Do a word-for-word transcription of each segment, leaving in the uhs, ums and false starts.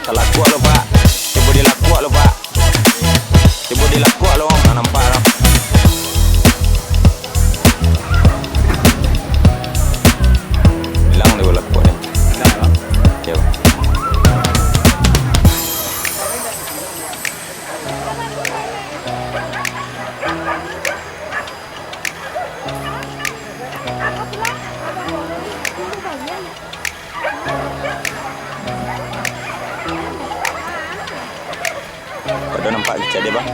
Talakuak lo, Pak. Cubo dilakuak lo, Pak. Cubo dilakuak lo, nak nampak lo. Hilang deh lakuak ni. Hilang, Bang? Yo. Pado nampak kicek deh, Bang.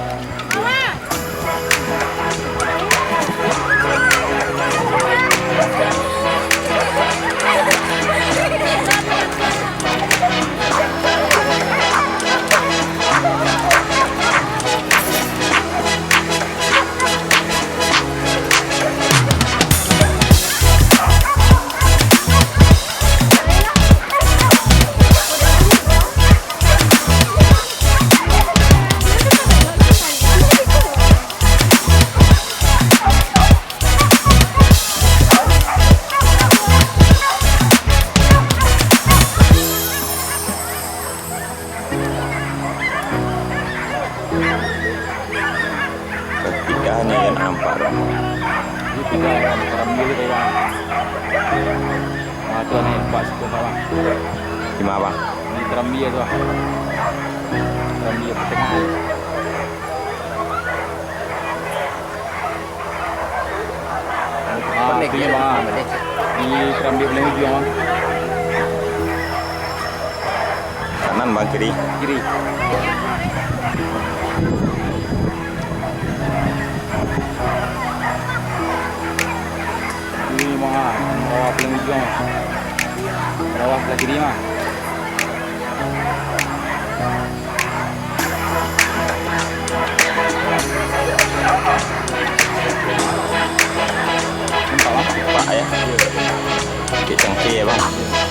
Katiga ni yang nampak tu. Ini tiga yang karambil tu, Bang. Ah, tu ni empat situ, Bang. Di mana, Bang? Di karambil tu, ah. Karambil pertengahan. Ah, tu nyo, Bang, ah. Di karambil paling ujuang, Bang. Kanan, Bang, kiri? Kiri. Ini, Bang, ah, bawah paling ujuang. Bawah sebelah kiri, Bang. Nampak, Bang? Nampak, yo. Cek cangkir, yo, Bang.